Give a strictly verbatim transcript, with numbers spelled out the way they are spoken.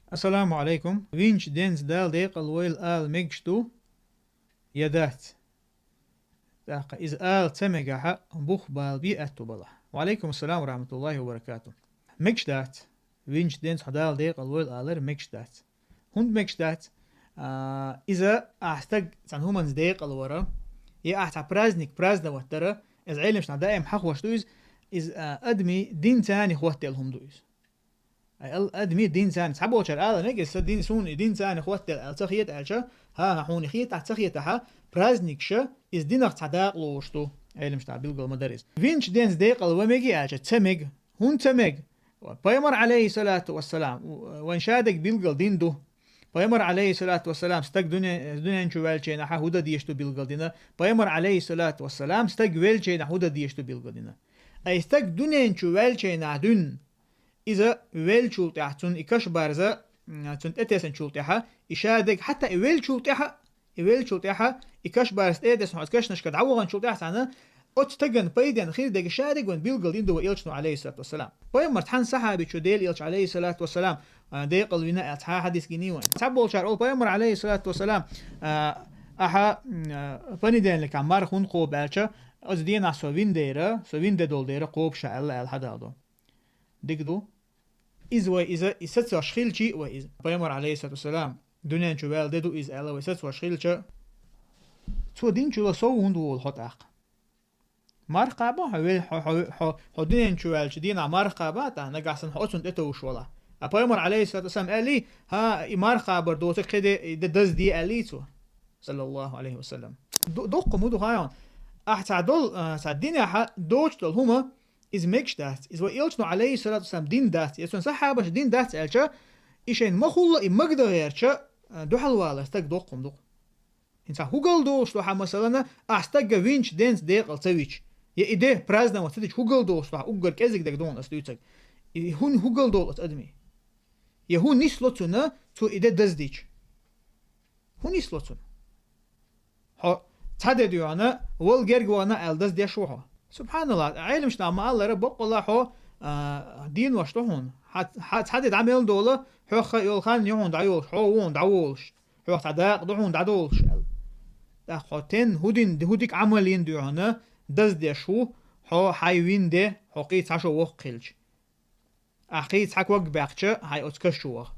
Ассаламу алейкум. Винчу денца Дала декъал войла ала мегаш ду я дац? ТӀаккха иза ала ца мегахьа, бух бала бе аьтту балахь. Ва алейкум ассалам ва рахматуллахи ва баракату. Мегаш дац. Винчу денца хьо Дала декъал войла алар мегаш дац. ХӀунда мегаш дац? А, иза ахь стаг цхьана хӀуманца декъал вара, я ахь цхьа праздник праздновать дара, иза Ӏелимаш нах даим хьахош ду иза, иза, а, адми дин цани хӀоттел хӀума ду иза. Ай, ал-, адми дин цани. Цхьаболчар ала мега, иза дин суна, и дин цани хӀоттел аьлла ца хета аьлча, хӀа-хӀа, хьуна хета, ахь ца хетахьа, праздникша, иза динах цхьа дакъа лош ду, Ӏелимаш нах билгал ма дара иза. Винчу денца декъал ва мега аьлча, ца мега. ХӀунда ца мега? Пайхамар, алейхиссалату вассалам, вайн шадерг билгал дин ду. Пайхамар, алейхиссалату вассалам, стаг дуне-, дунен чу ваьлчейнахьа хӀу дан деш ду билгал дина. Пайхамар, алейхиссалату вассалам, стаг велчейнахьа хӀу дан деш ду билгал дина. Ай стаг дунен чу ваьлчейнахьа дуьн, иза велчул тӀехь цунна и кашбарза, м, цунна тӀетесанчул тӀехьа, и шадерг, хьатта и велчул тӀехьа, и велчул тӀехьа, и кашбарза тӀетесна хьо кашнашка дӀаваханчул тӀехьа цхьана, оцу стаган пайден хир дерг шадерг вайн билгал дин ду вай Элчано, алейхиссалату вассалам. Пайхамар цхьана сахьабичо Дела Элча, алейхиссалату вассалам, а, декъал вина аьлла цхьа хьадис гиний вайн. Цхьаболчар олу Пайхамар, алейхиссалату вассалам, а, ахьа, м, а, понедельникахь марха хӀунда кхобу аьлча, оцу денахь со вин дера, со вин де долу дера кхобуша аьлла аьлла хьадалдо. Дика ду. Иза вай иза, и сацош хилчий вай иза. Пайхамар, алейхиссалату вассалам, дуьнен чу ваьлла де ду иза аьлла вай сацош хилча, цо дин чула сов хӀунда волу хьо тӀаккха? Марха кхаба хьо, ве-, хьо, хьо, хьо, хьо дуьнен чу ваьлча дийнахь марха кхаба, тӀа нагахь санна хьо оцунна тӀетовжуш вала. А Пайхамар, алейхиссалату вассалам, аьллий, хьа, и марха кхабар доцург кхин де, и де дазде аьллий цо. Саллаллаху алейхи ва саллям. Ду-, доккха ма ду хьайон. Ахь цхьа дол-, а, цхьа динехьа доцуш долу хӀума, иза мегаш дац. Иза вай Элчано, алейхиссалату вассалам, дин дац. Иза цуьнан сахьабаш дин дац аьлча, и шайна ма хулла и магда гӀертача, а, дуьхьал валар стаг доккха ма ду. ХӀинца хӀу гал долуш ду хьан масалана, ахь стагга винчу денца декъал ца вича, я и де праздновать ца дича, хӀу гал долуш ду хьан, уггар кӀезиг дерг ду хьуна ас дуьйцург. И хӀун хӀу гал долу оцу адаме? Я хӀун нисло цунна, цо и де даздича? ХӀун нисло цунна? Хьо цхьа де дуьйхьана, вал герга вахана аьлла даздеш ву хьо. Субханаллах, Ӏелимаш нах ма-аллара, баккъалла хьо, а, денош ду хьуна. Хьа, хьа цхьа де дӀа мел дола, хьох ха йолу хан ю хьуна дӀайолуш, хьо ву хьуна дӀаволуш. Хьох цхьа дакъа ду хьуна дӀадолуш аьлла. ТӀаккха хьо тен хӀу дин, хӀу дика Ӏамал йина дуьйхьана, даздеш ву, хьо хьайн вин де, хьо кхин цхьа шо воккха хилча. Ахь кхин цхьа ког баьккхича, хьайн оцу каш чу ваха.